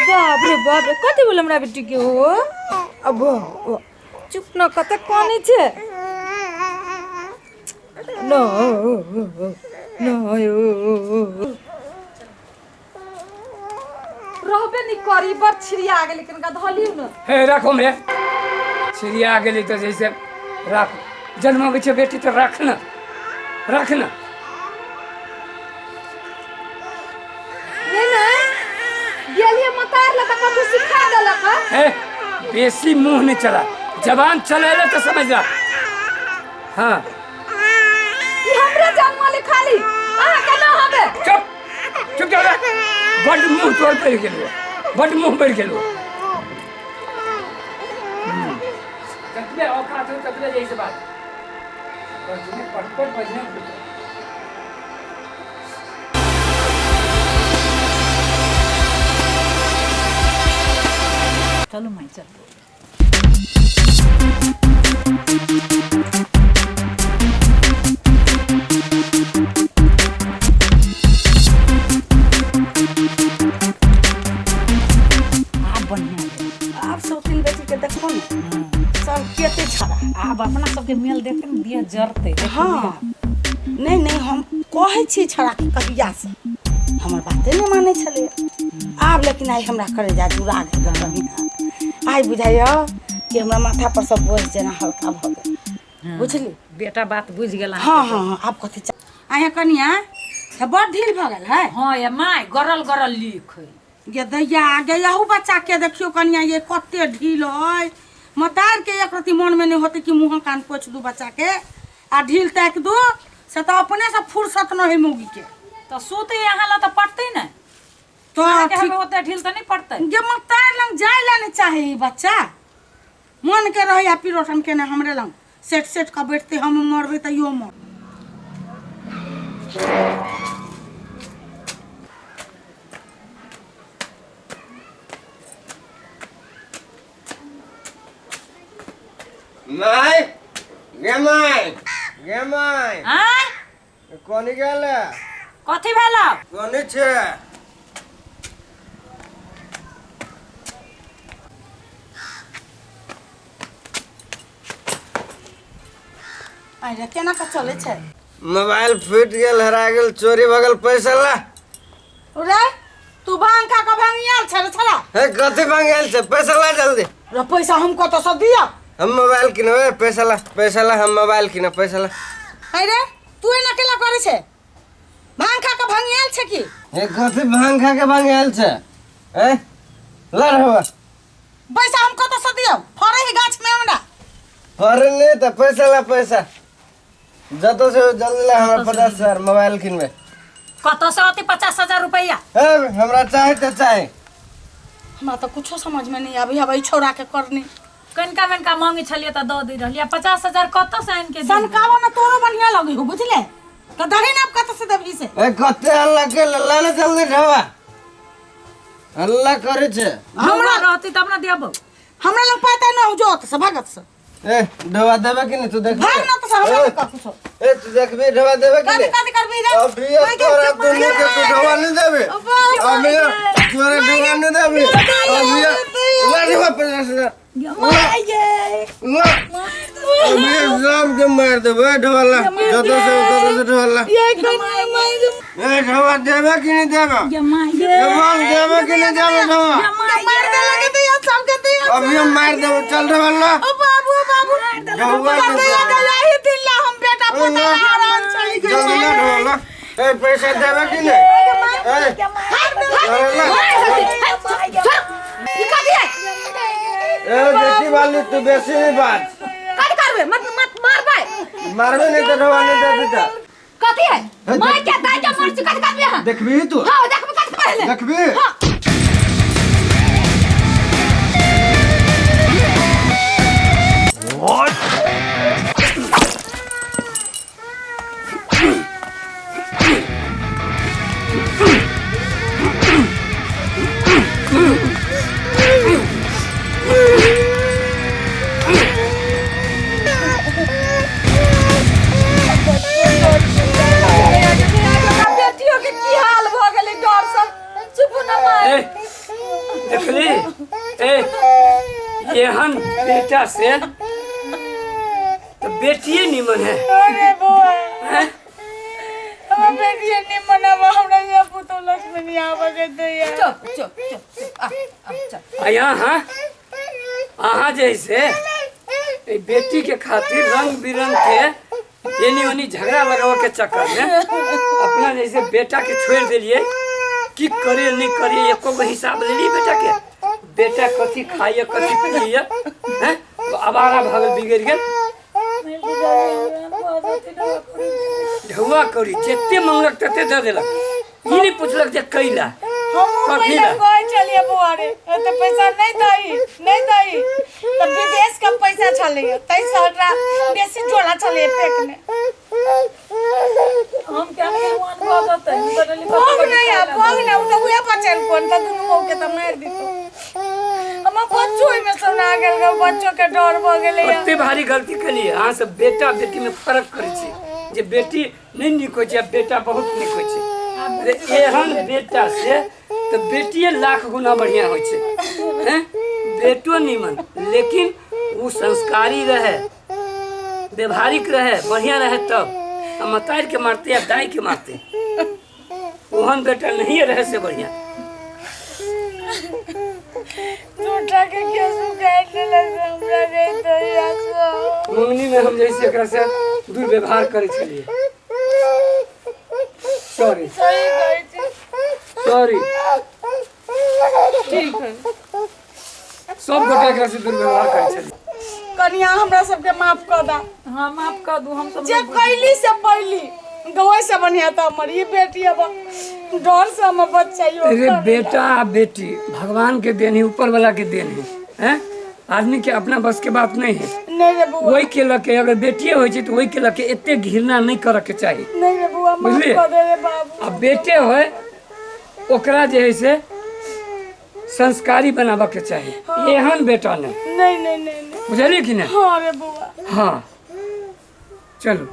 बाप रे बाप रे, कथी भेल हमरा बेटी के हो? अब चुप न, कते कानै छै न न रहबे नहीं करी, बड़ छिड़िया गेलै, कनिका धऽ लियौ न। हे राखो मे छिड़िया गेलै तऽ जैसे राख, जन्मबै छै बेटी तऽ राख न, राख न। नहीं नहीं, गेलियै मतार लऽ तऽ कथू सिखा देलक हँ? हे बेसी मुँह नहीं चला, जबान चलेले तऽ समझ जा। हाँ ई हमरे जन्मले खाली अहाँ के ना हबे। चुप चुप जा रे, बड मुँह तोर पड़ि गेलो, बड मुँह बढ़ि गेलो। ततबे औकात हो ततबे जैसे बात बजने पट पट बजने। चलू माई, चलू। आब बढ़िया भेल। आब सब तीन बेटी के देखो ने, सब केते छड़ा। आब अपना सबके मेल देखते ने दिया जरते। हाँ नहीं नहीं, हम कहै छी छड़ा के कहिया से, हमर बाते नहि मानै छलै आब, लेकिन आइ हमरा करेजा जुड़ा गेल बढ़िया। आइ बुझाइया कि हमरा माथा पर सब बोझ जेना हल्का भऽ गेल, बुझली? बेटा बात बुझि गेल। हाँ हाँ हाँ, आब कथी आया कनिया, हे बड़ ढील भऽ गेल है। हाँ ये my, गरल गरल लिख है। ये दैया गे, यहू बच्चा के देखियो कनिया, ये कते ढील है। मतार के एक रति मन में नहीं होते कि मुँह कान पोछ दू बच्चा के आ ढील ताकि दू, से तो अपने से फुर्सत न है मौगी के। तो सूते यहाँ ला तो पड़ते ने तो अहाँके ठीक। हमे ओते ढील तऽ नहि पड़तै। जे मतार लंग जाय ला नहीं चाहे ई बच्चा, मन के रहे आ पिरोठन केने हमरे लंग सेट सेट के बैठते, हम मरबै तऽ यो मर। माय गे, माय गे, माय। आँय? कोनी गेल? कथी भेल? कोनी छै? अरे केना के चलै छै? मोबाइल फूटि गेल, हरा गेल, चोरी भऽ गेल, पैसा ला। रे तू भांग खा के भांगियाल छै रे छला। हे कथी भांगियाल छै? पैसा ला जल्दी। रे पैसा हम कतऽ से दिअ? हम मोबाइल किनबै, पैसा ला, पैसा ला, हम मोबाइल किनब, पैसा ला। अरे तू एना केला करै छै? भांग खा के भांगियाल छै की? हे कथी भांग खा के भांगियाल छै? ए ला रहबा। पैसा हम कतऽ से दिअ? फड़ै है गाछ में हमरा। फड़ै नहि तऽ पैसा ला, पैसा जतऽ से जल्दी ला, हमरा 50,000 मोबाइल किनबै। कतऽ से अति 50,000 रुपैआ? हे हमरा चाही तऽ चाही। हमरा तऽ कुछो समझ में नहीं आबै हबै छौड़ा के करनी। कनिका मनिका मांगे छलियै तऽ दऽ दै रहलियै, 50,000 कतऽ से आनि के दियै? सनकावा में तोरो बढ़िया लगे हो, बुझले? तऽ दही ने, आब कतऽ से देबही से? ए कते हल्ला के ला ने जल्दी ढवा, हल्ला करै छै। हमरा रहती तब ने देबौ। हमरा लग पाता न हो, जो से भगत से। ए ढवा देबे कि नहीं तू देख? भाग न तो से हमरा लग कुछो। ए तू देखबी ढवा देबे कि कथी? नहीं? कथी करबी रे? अभी तोरा दुनू के तू ढवा नहीं देबे, अभी तोरा ढवा नहीं देबे, अभी ला ढवा 50,000 ला, अभी सब के मार देबे। ढवा ला, जतो से ततो से ढवा ला। ए ढवा देबे कि नहीं देबे? ढवा देबे कि नहीं देबे ढवा? मार दे लगे दिया सबके दिया। अभी हम मार देबे, चल ढवा ला। ओ बाबू, ओ बाबू। ढवा कर दे। दिया गया ही दिन ला, हम बेटा पोता ला आराम चली गई। जल्दी ला ढवा ला। ए पैसा देबे कि नहीं? ए ढवा ला। ई कथी है? ए बेटी वाली, तू बेसी नहीं बात। कथी करबे? मत मत मारबै। मारबे नहीं तो ढवा नहीं देबी तऽ। कथी है? माय के दाई के मर कथी करबे अहाँ? देखबी तू? हाँ देखबे, कथी पहले देखबी? हाँ। बेटियो के की हाल भऽ गेलै डर से। चुप न माय। देखली ए एहन बेटा से तो बेटिए निमन है। अरे बौआ हैं? हमर बेटिए निमन आब हमरा ये पुतो लक्ष्मी नहीं आबऽ के दैया। चुप चुप चुप चुप, आ आ चल। आ यहाँ अहाँ जैसे ए बेटी के खातिर रंग बिरंग के एनी ओनी झगड़ा लगावे के चक्कर में अपना जैसे बेटा के छोड़ दिलिए की करे नहीं करे एको गो हिसाब ले ली बेटा के। बेटा कथी खाइए कथी पिए हैं तो आवारा भगल बिगड़ गेल। ढौआ करी जते मंगलक तते दे देलक ई नहीं पूछलक जे कैला हमहूँ कथी पहिले ला? कहै छलियै बौआ रे एते पैसा नहि दही नहि दही तऽ विदेश के पैसा छलैया ताहिसँ हमरा बेसी झोला छलैया फेकने। हम क्या मान भऽ जेतै बदली भोग नहि आ भोग नहि ओ तऽ उएह बचल कोन तऽ दुनू मौके तऽ मारि दितौ। हमर बच्चो ओहिमे सोना गेल गऽ, बच्चो के डर भऽ गेलैया। कते भारी गलती केलियै अहाँ सब बेटा बेटी में फर्क करै छी जे बेटी नहि नीक होइ छै आ बेटा बहुत नीक होइ छै। अरे एहन बेटा से तऽ बेटिए लाख गुना बढ़िया होइ छै हैं बेटो नीमन लेकिन ओ संस्कारी रहे व्यवहारिक रहे बढ़िया रहे तब आ मतार के मारते या दाई के मारते ओहन बेटा नहीं रहे से बढ़िया। झूठा के केसु काटि देलक हमरा रे दैया सब। मंगनी में हम जैसे एकरा से दुर्व्यवहार करै छलियै। सॉरी सही कहै छी। सॉरी ठीक है सब गोटा एकरा से दुर्व्यवहार करै छलियै। कनिया हमरा सबके माफ कऽ दा। हाँ माफ कऽ दू हम सब जे कैली से पैली गवै से बढ़िया तऽ हमर ई बेटी अब डर से हमर बच्चा यो अरे बेटा आ बेटी भगवान के देन है ऊपर वाला के देन है हैं आदमी के अपना बस के बात नहीं है। नहीं रे बुआ वही के लके अगर बेटिए होइ छै तऽ वही के लके एते घृणा नहीं करऽ के चाही। नहीं रे बुआ माफ बुझलियै? कऽ दे रे बाबू। आ बेटे होय ओकरा जे है से संस्कारी बनाबऽ के चाही एहन बेटा नहीं। नहीं नहीं नहीं नहीं बुझलियै कि नहीं? हाँ रे बुआ। हाँ चलू।